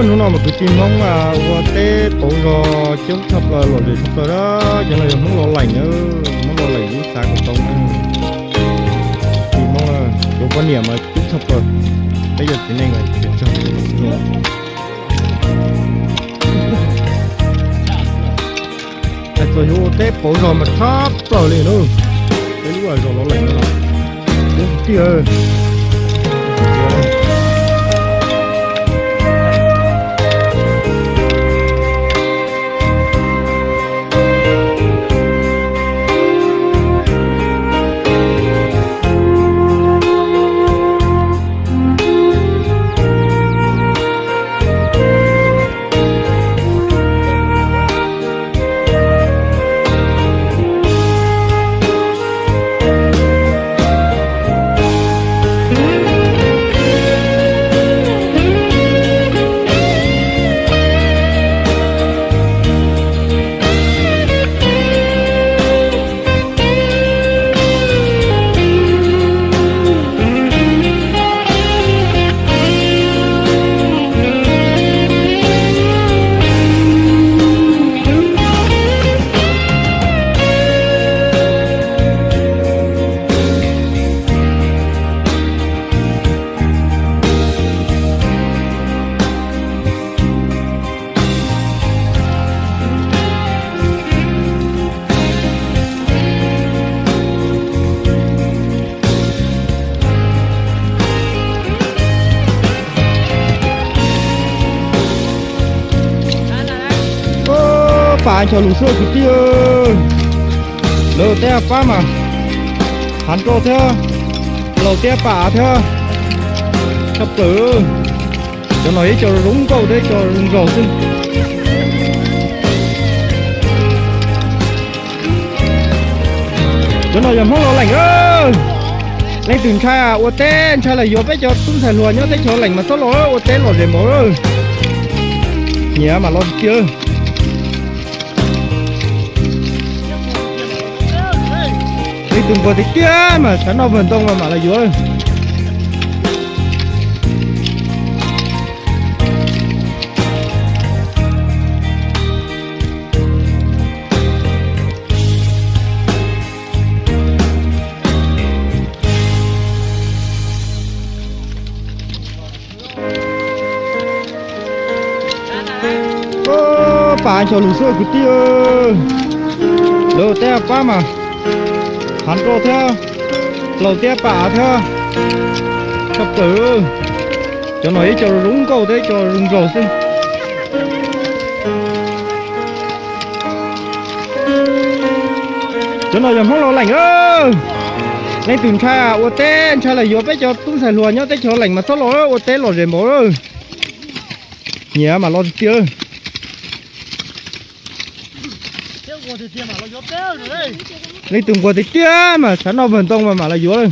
Hnub no mas kwv tij Hmoob ua teb pauv zog coob tshaj plaws, lom zem tshaj plaws na. Cov no yog Hmoob Los Lees na, Hmoob Los Lees lub xav Koos Toov na. Kwv tij Hmoob, cov poj niam mas coob tshaj plaws, peb cov txiv neej mas coob tshaj plaws. Hais txog yuav ua teb pauv zog mas tshaj plaws li na. Peb lub zos Los Lees no, kwv tij. Ncho lus xwb kwv tij, lawv tej pab mas hav nroj thiab, laus tiab pam thiab, tshaj plaws. Cov no ib co zoo nkauj thiab co zoo nraug xwb. Cov no yog Hmoob Los Leem. Leej twg ntshai ua teb ntshai los yuav peb cov tub ntxhais hluas nyob teb chaws Leem mas txhob los ua teb lom zem npaum. Nyiam mas los tiag tiag. Leej twg nquag tiag tiag mas xav noj pawg ntoo mas mam los yuav. Pab ncho lus xwb kwv tij, lawv tej pab mas hav nroj thiab, laus tiab pam thiab, tshaj plaws. Cov no ib co zoo nkauj thiab co zoo nraug xwb. Cov no yog Hmoob Los Leem. Leej twg ntshai ua teb ntshai los yuav peb cov tub ntxhais hluas nyob teb chaws Leem mas txhob los ua teb lom zem npaum. Nyiam mas los tiag tiag. Leej twg nquag tiag tiag mas xav noj pawg ntoo mas mam los yuav.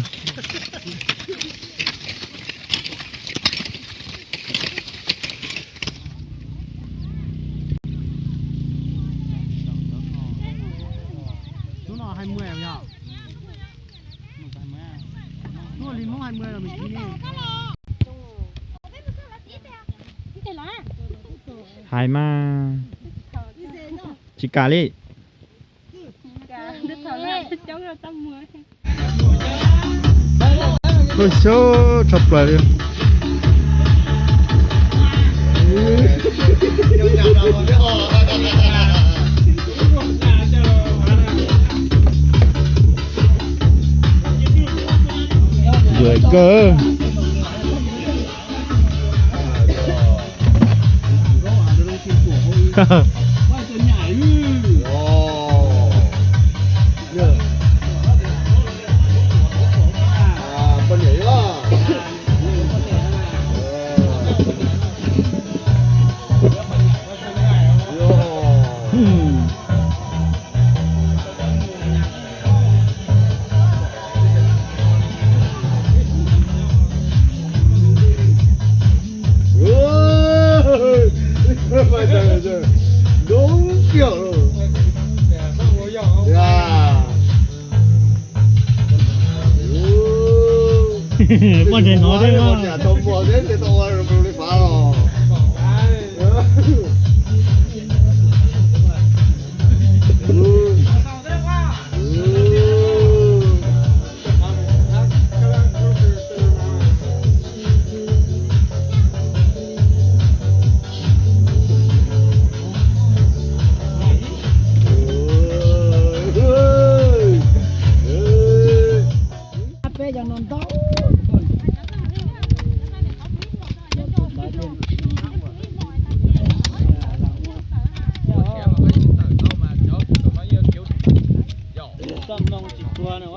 Hais mas tsis kam li. Lub xyoo tshaj plaws li. Yuav kawg. Noob kiag. Poj ntses no thiab. Tau muag thiab tau ua li fav los. Peb cov no ntau. Txoj hmoo tsis tuag na.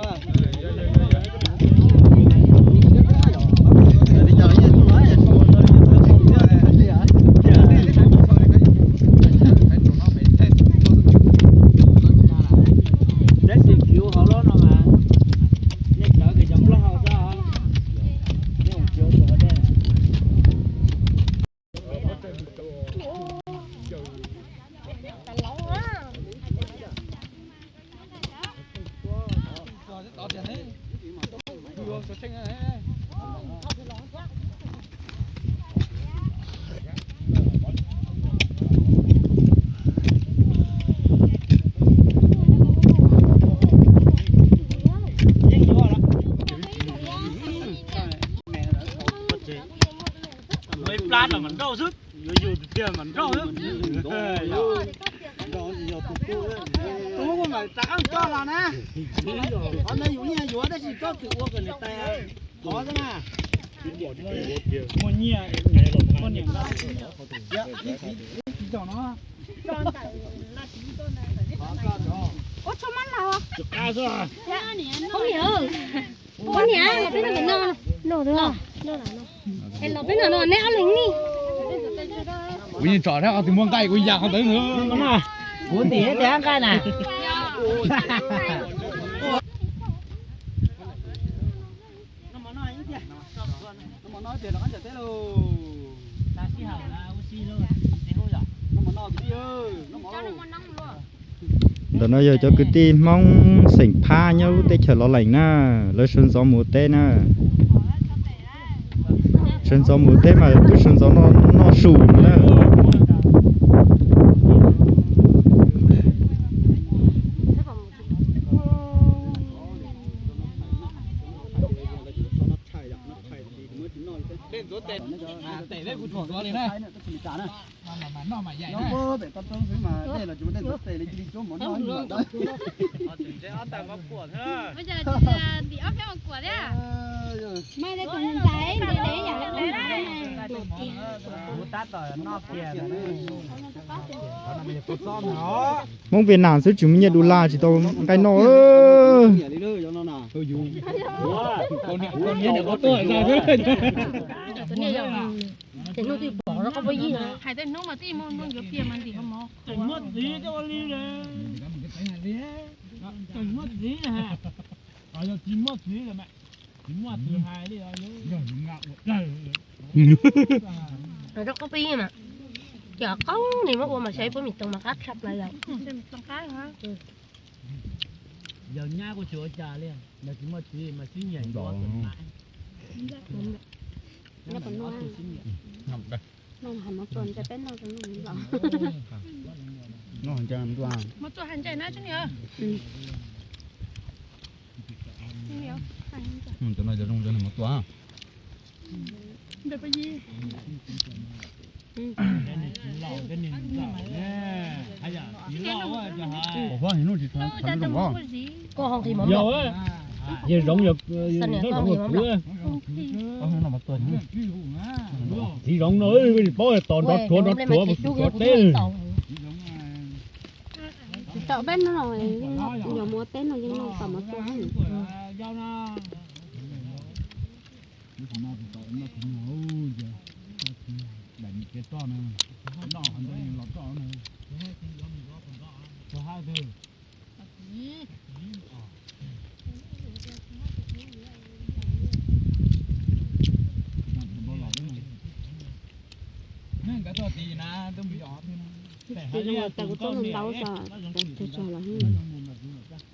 Tab sis kiv hauv lub no mas nej cov, cov plaub hau xwb os. Nej mus kiv hauv dej. Plab no mas nrauj xwb, yuav yug tiag mas nrauj xwb. Tus kuj mam rov qab coj los na. Qhov ntawd yus yeej yuav tab sis koj twm ua kom nws tais thov xwb na. Muaj nyiaj, poj niam ntawd. Ib tsis tsis tau no. Ua tso mab laus. Poj niam, poj niam, los peb noj no. No, no, los peb noj no, neb ob leeg ni. Kuv yeej tsom rau tus muaj nqaij kuv yam qhov ntawd. Kuv tim neb tus nqaij na. Ntawm no yog cov kwv tij Hmoob xeem Phab nyob lub teb chaws Los Lees na, lawv sawv ntxov mus ua teb na. Sawv ntxov mus ua teb mas twb sawv ntxov noj su na. Hmoob Viaj Nam xwb tsis muaj nyiaj du laj tsis tau nqaij noj. Hais tej hnub mas tij muaj nplooj yuav pias mas ntim hauv mov. Tseem muaj txiv coj ua li, tseem muaj txiv, yog tsis muaj txiv lawm mas tsis muaj tus hais li. Rau qub peb yeej mas, ces qoob ni muab ua mas xyov ib puab me toog mas qab tshaj plaws yom. Yog nyab kuj tsis ua cas li, yog tsis muaj txiv mas sib nyiam yuav. Cov no cov zoo cov no mas tua. Koj ho nqis mov, yog zoov yog zoov yog kuv. Txiv zoov no tsis paub tos nrov rhuav nrov rhuav mus tsuav teb. Tsis tau peb hnub no, yog mus ua teb no yeej noj tau mov tua.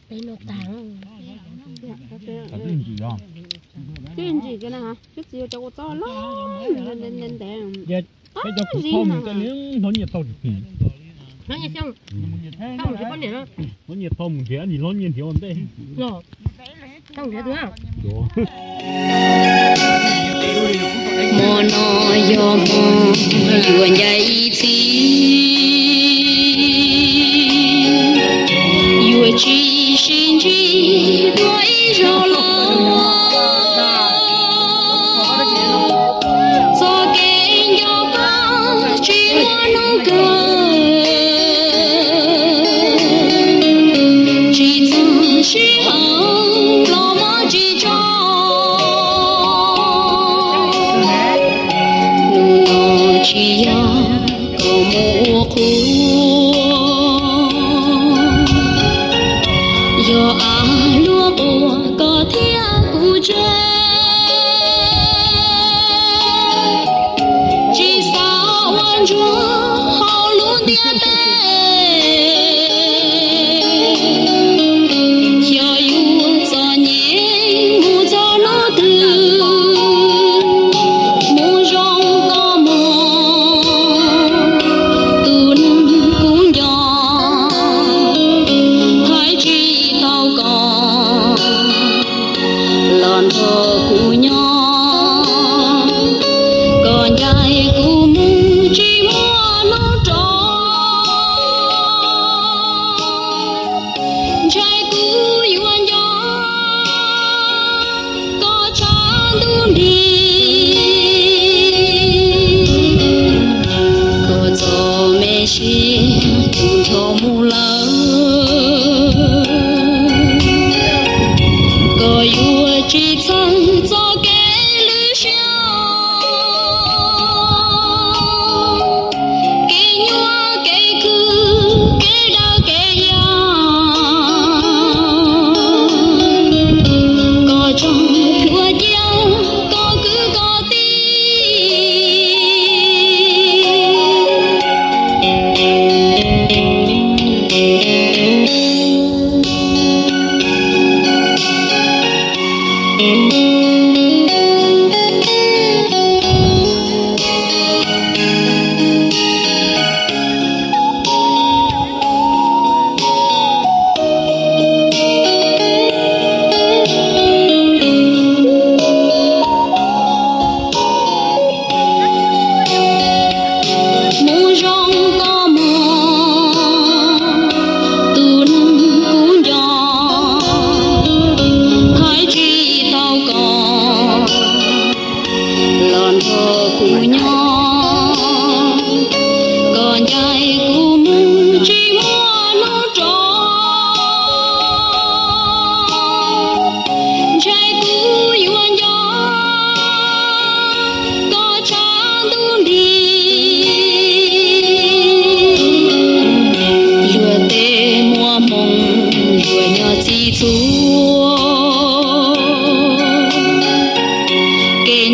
Peb noj tag. Twb ntsim kiag na, twb txiv yuav cov kua txob loj ntev ntev. Peb cov kuv txhob mus tej li hlob nyiaj tau tsis phim. Hlob nyiaj tsis poj niam, hlob nyiaj tau mus nrhiav nim hlob nyiaj nrhiav ua ntej. Hmo no yog hmo yuav ncaim txiv, yuav tsis sib ntsib dua ib zaug los. Txoj kev nco koj tsis muaj hnub kawg, tsis txog sij hawm los muab tsis tso. Hnub no tsis yog koj mus ua qhua, yog av luaj quas koj thiab kuv tsev. Tsis xav ua ntsuag hauv lub ntiaj teb, xyov yuav txom nyem mus txog hnub twg, mus zoo koj mus.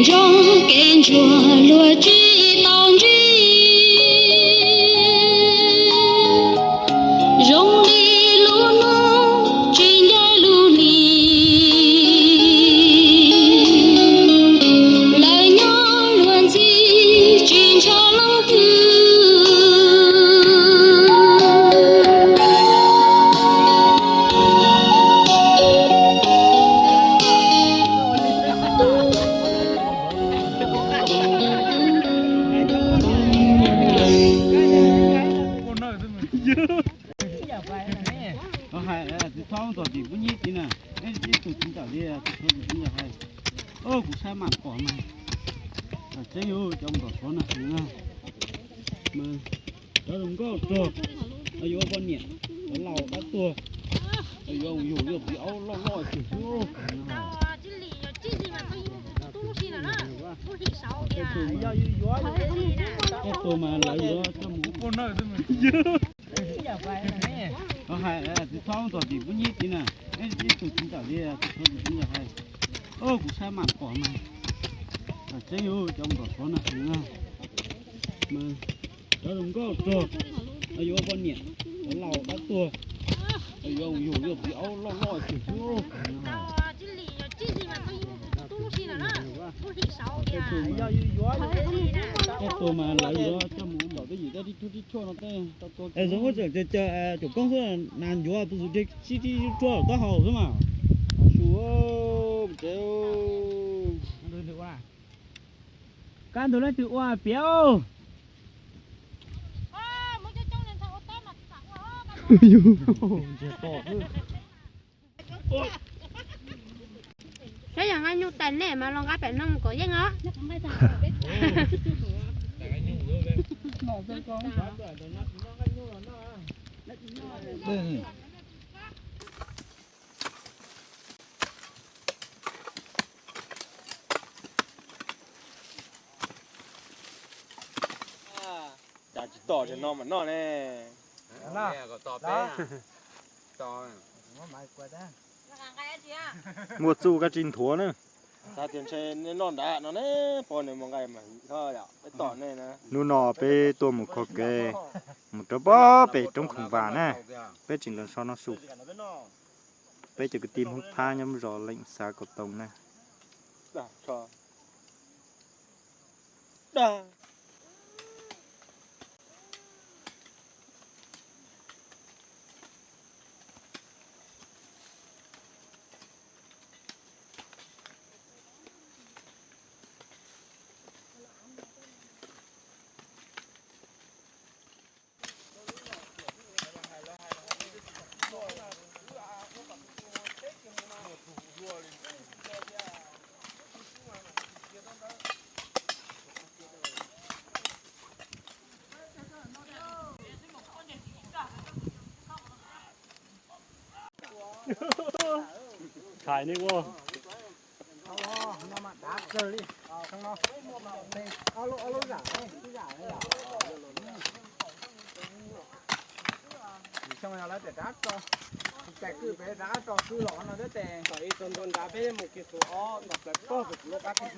Ntsoov kev ntsuag luag tsis tau ntsib, zoo li lub hnub tsis ncaim lub hli. Lawv nyob luag ntxhi tsis ntshaw leej twg. Hais tsis txhob tom tim pub nyib tid na, ib tug txiv ntawm li tsis txhob tim pub nyib hais. Kuv saib mam pom mas, tseeb yuav cov npam suav na, cov zoo nkauj rog, yuav poj niam, cov laus dab tuag, yuav yug yog txiv aub loj loj xwb. Tej tus mas lawv yuav coj mus poj nawj xwb. Hais tsis txhob tom tim pub nyib tid na, ib tug txiv ntawm li tsis txhob tim pub nyib hais. Kuv saib mam pom mas, tseeb yuav cov npam suav na, cov zoo nkauj rog, yuav poj niam, cov laus dab tuag, yuav yug yog txiv aub loj loj xwb. Tej tus mas lawv yuav coj mus ntaus tej yim tej rib rub rib tshuaj no tej. Es zoo muab tseem caw caum koob xwb, nas ncuav tus tus sib rib rub tshuaj taub hau xwb mas. Su, kab ntug leej twg ua piav. Saib yog nqa nyuj tais nej mas los nqa pem no kom yeej os. Cas tsis tom tam no mas noj ne. Muaj txuj koj tsis nthuav na. Xav tias ntshe nej noj nrad no ne, pom nws mus nqaij mas hwm kho yom, peb tom nej na. Hnub no peb tuaj mus kho kev, mus rau pem roob Khoom Vam na, peb tseem los so no su. Peb cov kwv tij Hmoob Thab nyob zos Leej Xav Kaum Toom na. Khais nej ua. Xyoo yog lawv tias rov qab tso, tais kwj pem rov qab tso kwj los no thiab tes. Tom ib txog ntua nrad peb mus kiag xus ob nram plawv pog tus kuv lub qab teg.